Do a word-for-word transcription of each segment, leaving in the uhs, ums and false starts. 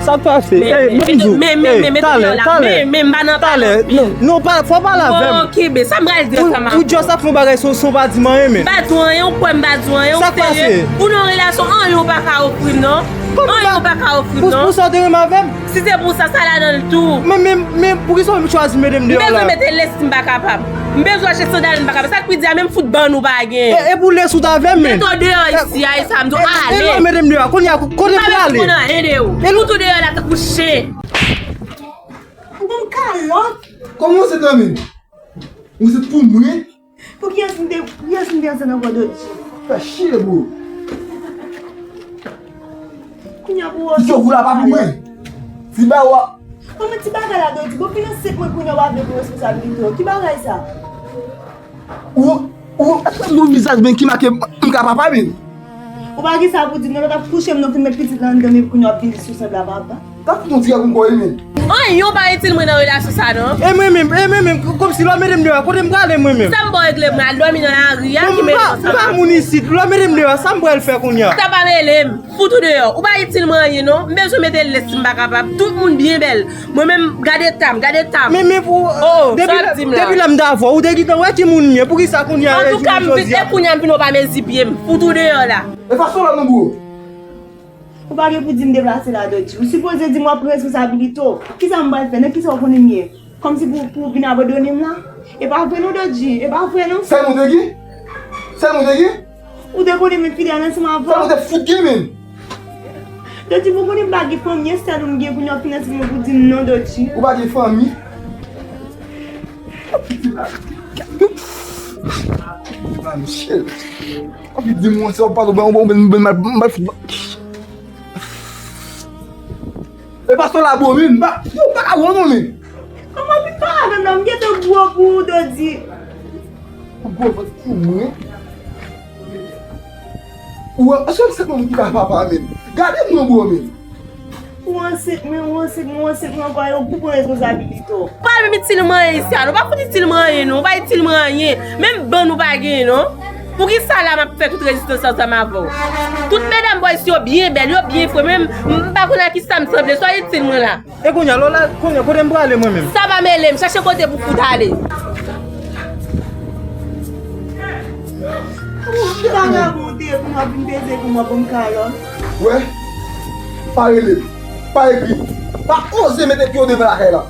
Sa k pase? Men, men, men, men, men, men, talè, talè, men, men, m pa nan pale anpil. Non, non, pa, fò pale avè m. Bon, kenbe, sa m pral di ansanm avè w. Ou just ap fè yon bagay san, san w pa di m anyen, men. M pa di w anyen, ou kwè m pa di w anyen, ou serye? Ou nan yon relasyon, anyen ou pa ka ofri m, non. Anyen ou pa ka ofri m, non. Pou sa w te renmen avè m? Si se pou sa, sa ladan l tou. Men, men, men, poukisa w chwazi mete m deyò la? M bezwen mete lesi, m pa kapab. M bezwen achte sandal, m pa kapab. Sa k pi di a, menm fout bann ou pa gen. E, e pou lesi w t avè m, men. Mete w deyò isi a, e sa m di w, ale. E lè w mete m deyò a, kounye a, kote m prale? M pa bezwen konn anyen de ou. Fout ou deyò la tankou chen. Ou ban m kalòt. Kòman se tanmen? Ou se pou mwen? Pou kiyès m te, pou kiyès m te ansent ankò, Dodji? Fè chire, bro. Kounye a pou wè. Ti sof ou la pa pou mwen. Ti ba w a. Kòman ti bagay la, Dodji? Bon, fin ansent mwen kounye a w ap vle pran responsabilite w. Ki bagay sa? Ou, ou, èske m gon vizaj men ki make m ka papa men? Ou pa gen sa pou di m, non, lòt ap kouche m, non, fin met pitit la anndan, men kounye a w ap vin di sou sanble a papa. Sa fout yon ti gè pou m kò wi men. Anyen w pa itil mwen nan relasyon sa non. E mwen menm, e mwen menm, kòmsi lè w mete m deyò a, kote m prale mwen menm? Sa m ba w regle mwen, al dòmi nan lari a, ki mete w ansanm avè m. M pa moun isit, lè w mete m deyò a, sa m pral fè kounye a? Sa pa rele m, fout ou deyò. Ou pa itil mwen anyen non. M bezwen mete lesi m pa kapab. Tout moun byen bèl. Mwen menm, gade eta m, gade eta m. Men, men pou, depi lè m t avè w, ou te gentan wè ki moun m ye, poukisa kounye a, jodi a? Antouka, m vin, e kounye a m vin w pa mezi pye m, fout ou deyò la. E fason la non bro. Ou pa gen pou di m deplase la, Dodji. Ou sipoze di m w ap pran responsabilite w. Kisa m pral fè? Nan kisa w konnen m ye? Kòmsi pou, pou w vin abandone m la? E pa vre non, Dodji. E pa vre non. Sèl mwen te gen? Sèl mwen te gen? Ou te konnen m fidèl ansanm avè w. Sèl mwen te fout gen men. Dodji, pou konnen m pa gen fanmi, e sèl ou m gen kounye a w fin ansent mwen pou di m non, Dodji. Ou pa gen fanmi? Ba m chèl. Anpi di mwen sa w pale, ou ben, ou ben, ou ben mal, mal fout. E pa sa la bro, men, m pa, yo, m pa ka wè w non, men. Kòman w vin pale avè m la? M gentan gwo pou ou, Dodji. Ou gwo vant pou mwen. Ou wè, èske m se moun ki pa papa, men? Gade m non, bro, men. Ou ansent mwen, ou ansent mwen, ou ansent mwen ankò, e ou pou pran responsabilite w. Pa menm itil mwen anyen isi a non, pa fout itil mwen anyen non, ou pa itil mwen anyen. Menm bann ou pa genyen non. Poukisa la m ap fè tout rezistans ansanm avè w? Tout medam bò isi yo byen bèl, yo byen fre, men m pa konn a kisa m sanble, sa w itil mwen la. E kounye a, lò la, kounye a, kote m prale mwen menm? Sa pa mele m, chache kote pou fout ale. Ki bagay pou w te ye pou m ap vin peze pou m, w ap ban m kalòt? Wè, pa rele m, pa ekri m, pa oze mete pye w devan lakay la.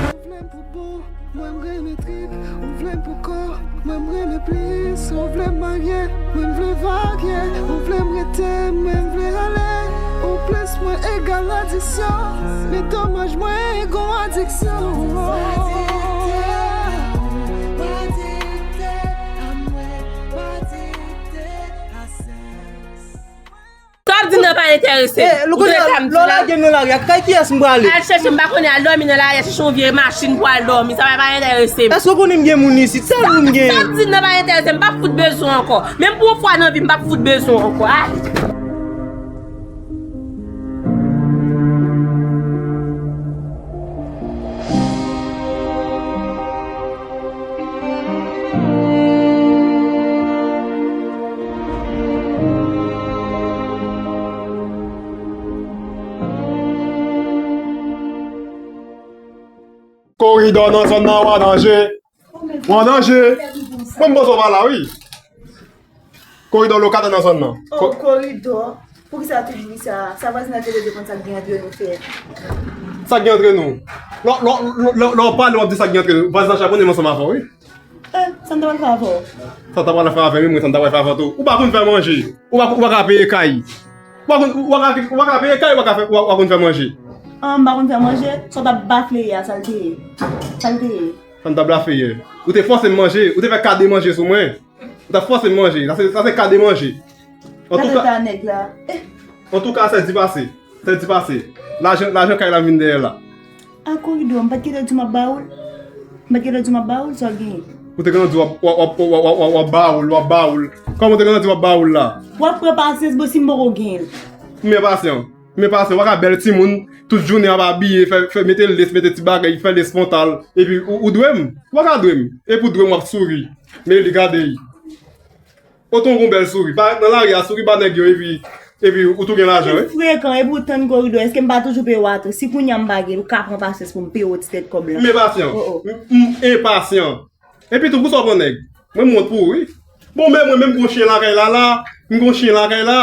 Ou vle m pou bon, mwen m renmen trip. Ou vle m pou kò, mwen m renmen plis. Ou vle m marye, mwen m vle varye. Ou vle m rete, mwen m vle ale. Ou plis mwen egal adiksyon. Men domaj mwen gon adiksyon. Sa w ap di m nan pa enterese m. Ou tande sa m di la? Lè w lage m nan lari a, kay kiyès m prale? Al chèche, m pa konnen, al dòmi nan lari a, chèche yon vye machin pou al dòmi, sa pa, pa enterese m. Èske w konnen m gen moun isit? Sèl ou m genyen. Sa w ap di m nan pa enterese m, m p ap fout bezwen w ankò. Menm pou yon fwa nan vi m, m p ap fout bezwen w ankò. Ale. Koridò nan zòn nan, w an danje. W an danje. Mwen, m panse w pa la, wi. Koridò lokatè nan zòn nan. Oh, Koridò. Poukisa w toujou di sa? Sa vwazinaj yo bezwen konn sa k gen antre nou fè. Sa k gen antre nou? Lè, lè, lè, lè, lè w pale, w ap di sa k gen antre nou. Vwazinaj la konnen m ansanm avè w, wi. Eh, sa m ta pral fè avè w? Sa w ta pral fè avè m, wi, mwen, sa m ta pral fè avè w tou. Ou pa konn fè manje. Ou pa, ou pa ka peye kay. Ou pa konn, ou pa ka, ou pa ka peye kay, ou pa ka fè, ou pa, ou pa konn fè manje. Ah, m pa konn fè manje? Sa w t ap bafle yè a, sa l te ye? Sa l te ye? Sa m t ap bafle yè? Ou te fòse m manje, ou te fè kade manje sou mwen. Ou t ap fòse m manje. Sa se, sa se kade manje. Antouka, antouka, sè di pase. Sè di pase. Lajan, lajan kay la vin dèyè la. A Koridò, m pa t gentan di w m ap ba ou l? M pa t gentan di w m ap ba ou l, sa w genyen? Ou te gentan di w ap, w ap, w ap, w ap, w ap, w ap ba ou l, w ap ba ou l. Kòman w te gentan di w ap ba ou l la? W ap pran pasyans, bon, si m poko genyen l. Kouman pasyan? Men pase, w pa ka bèl timoun, tout jounen ap abiye, fè, fè, mete lès, mete ti bagay, fè lès fwontal, epi ou, ou dwe m? Ou pa ka dwe m. Epi w dwe m, w ap souri. Men li gade. Otan w gen yon bèl souri. Parèt nan lari a, souri ba nèg yo, epi, epi ou tou gen lajan, wi. Ou frekan, epi ou tann koridò. Èske m pa toujou peye w a tou? Si kounye a m pa gen l, ou ka pran pasyans pou m peye w ti tèt kòb la. Men pasyan. M, m enpasyan. Epi tou, pou sa w pran nèg? Mwen, m wont pou ou, wi. Bon, men mwen menm, m gon chen lakay la, la. M gon chen lakay la.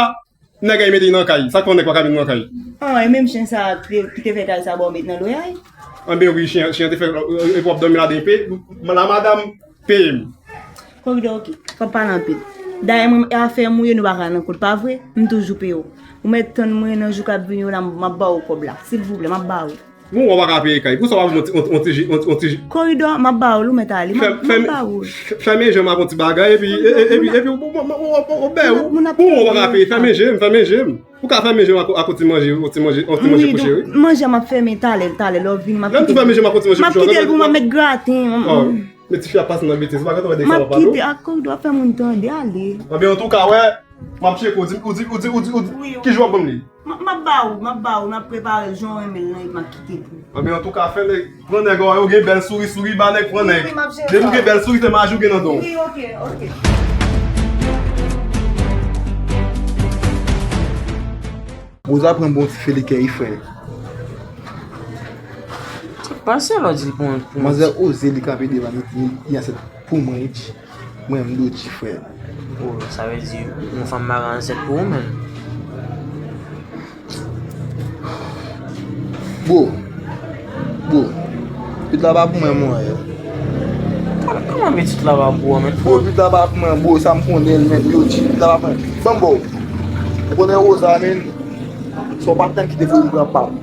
Nèg a mete nan kay. Sa k fè yon nèg pa ka vin nan kay? Ah, e menm chen sa a ki te, ki te fè kay sa ba w met nan lwe a, wi. Anben wi, chen, chen an te fè, e, e, w ap dòmi ladan, pe, la madanm peye m. Koridò, oke. P ap pale anpil. Dayè, mwen, afè mwen yo, nou pa ka nan kont, pa vre? M toujou peye w. Ou mèt tann mwen nan jou k ap vini yo la, m, m ap ba w kòb la. Silvouplè, m ap ba w. Bon, ou pa ka peye kay. Pou sa w pa ban m yon ti, yon, yon ti ji, yon, yon ti ji. Koridò, m ap ba w, ou mèt ale. M ap, m ap ba w. Fèmen je m ak yon ti bagay, epi, e, e, epi, epi, ou, ou, ou, ou, ou, bè, ou, ou pa ka peye, fèmen je m, fèmen je m. Ou ka fèmen je m ak, ak yon ti manje, yon ti manje, yon ti manje kouche, wi. Manje m ap fèmen talè, talè, lè w vini, m ap kite l. Lè m tou fèmen je m ak yon ti manje kouche, w ap gade. M ap kite l pou m ap met graten. Oh, men tifi ap pase nan betiz, ou pa ka tande sa w ap pale. M ap kite, ak koridò, fè moun tande, ale. Anben, antouka, wè, m ap tcheke, ou di, ou di, ou di, ou di, ou di, ki jou w ap ban m li? M, m ap ba ou, m ap ba ou, m ap prepare l jan w renmen l lan, epi m ap kite pou ou. Anben, antouka, fè nèg, pran nèg yo, yo gen bèl souri, souri, ba nèg, pran nèg. Wi, wi, m ap jere sa. Depi w gen bèl souri, se maji w gen nan don w. Wi, oke, oke. Rosa pran bon ti felikè, wi, frè. Sa k pase la, di l pran pou manzè oze, li kanpe devan li, li, li ansent pou mwen, wi. Mwen, m dwe di, frè. Oh, sa vle di yon fanm mare ansent pou ou menm? Bro, bro, pitit la pa pou mwen, mwen. Kòman, kòman pitit la pa pou ou, menm? Bro, pitit la pa pou mwen, bro, sa m konnen l, menm, yo di pitit la pa pou mwen. Ban m ba w. Ou konnen Rosa, menm, se yon patnè ki te voye m pran pa m.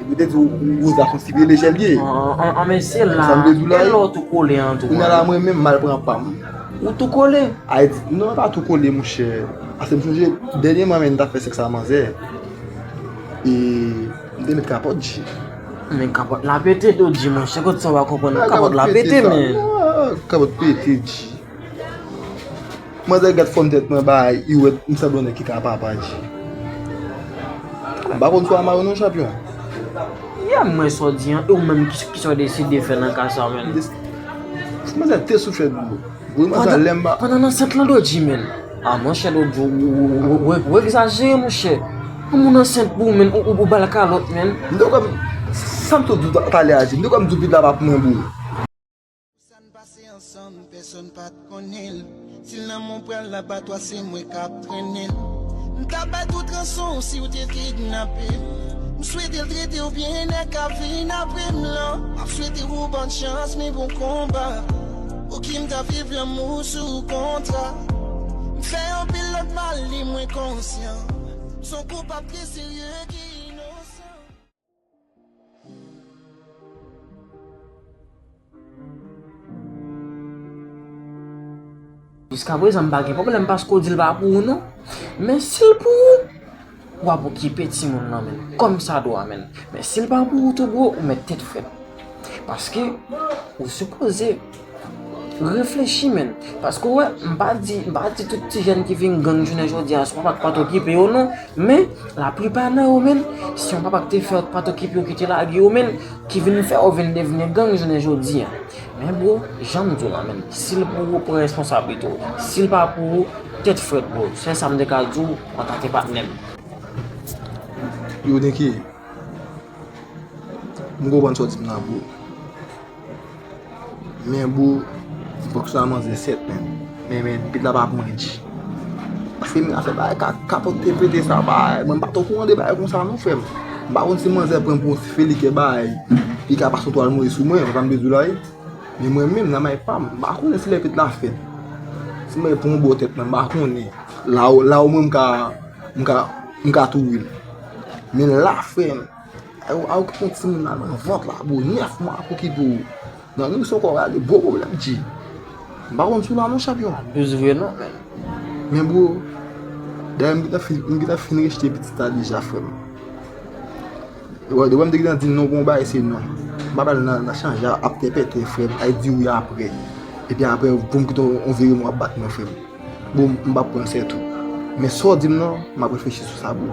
Epi te di w, Rosa se yon ti privilèje l ye. An, an, an, men se la, e lè w tou kole an tou. Kounye a la, mwen menm, m al pran pa m. Ou tou kole? Ay di, non, pa tou kole, monchè. Paske m sonje, dènyèman, men, m t ap fè sèks ak manzè. E, m te met kapòt, G. Men kapòt la pete, do, G, monchè, kote sa w pa konprann, kapòt la pete, men. Kapòt pete, G. Manzè gad fòm tèt mwen, bay, li wè m sanble yon nèg ki ka papa, G. M pa konn si w a mari w non, chanpyon. Ya, mwen sa w di an, e ou menm ki, ki sa w deside fè nan ka sa, menm? Manzè te sou fèt, bro. Wi, manzè, lè m pa. Pandan l ansent lan, do, G, menm. A, monchè, do, G, ou, ou egzajere, monchè. Yon moun ansent pou ou, menm, ou, ou, ou ba l kalòt, menm. M te kwè m, sa m sot di w talè a, G. M te kwè m di w pitit la pa pou mwen, bro. Sa n pase ansanm, pèsonn pa t konnen l. Si l nan men w pral abatwa, se mwen k ap trennen l. M t ap bay tout ranson si w te kidnape m. M swete l trete w byen, nèg k ap vin apre m lan. M ap swete w bòn chans, men bon konba. Pou ki m ta viv lanmou sou kontra? M fè anpil lòt mal, li mwen konsyan. M se yon koupab trè serye ki inosan. Jiskaprezan, m pa gen pwoblèm paske w di l pa pou ou, non. Men si l pou ou, w ap okipe timoun nan, menm, kòm sa dwa, menm. Men si l pa pou ou tou, bro, ou mèt tèt frèt. Paske ou sipoze reflechi, menm. Paske, w wè, m pa di, m pa di tout ti jèn ki vin gang jounen jodi a, se yon papa k pa t okipe yo, non. Men, laplipa nan yo, menm, se yon papa ki te fè yo pa t okipe yo, ki te lage yo, menm, ki vin fè yo vin devni gang jounen jodi a. Men, bro, jan m di w la, menm, si l pou ou, pran responsablite w. Si l pa pou ou, tèt frèt, bro. Sèl sa m te ka di w, antanke patnè m. Yo, Nicky, m konprann sa w di m nan, bro. Men, bro, m fòk sou a manzè sèt, menm. Men, men, pitit la pa pou mwen, G. Paske m afè bagay ka, kapòt te pete sa, bagay. Mwen, m pa t okouran de bagay konsa, non, frè m. M pa konn si manzè pran m pou yon ti felikè, bagay. Li ka pase yon twal move sou mwen, sa m te di w la, wi. Men mwen menm, nan may pa m, m pa konnen si lè pitit la fèt. Si mwen pran yon bò tèt mwen, m pa konnen. La, la, mwen, m ka, m ka, m ka touye l. Men la, frè m, a, a okipe yon timoun la nan vant la, bro, nèf mwa ap okipe w. Nan nou se ankò rale gwo pwoblèm, G. M pa konn si w la non, chanpyon. Abuse vre non, men. Men, bro, dayè m gentan fin, m gentan fin rejte pitit la deja, frè m. Wè, depi m te gentan di non pou yon bagay, se non. M pa pral nan, nan chanje ap tèpètè, frè m, ay di wi apre. Epi apre, pou m kite yon, yon vye mo ap bat mwen, frè m. Bon, m p ap pran sèt ou. Men sa w di m nan, m ap reflechi sou sa, bro.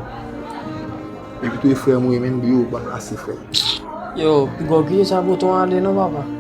Epi tou, e frè m ou ye, men, bro, ban m lase, frè. Yo, piga w kite sa bouton ale non, papa.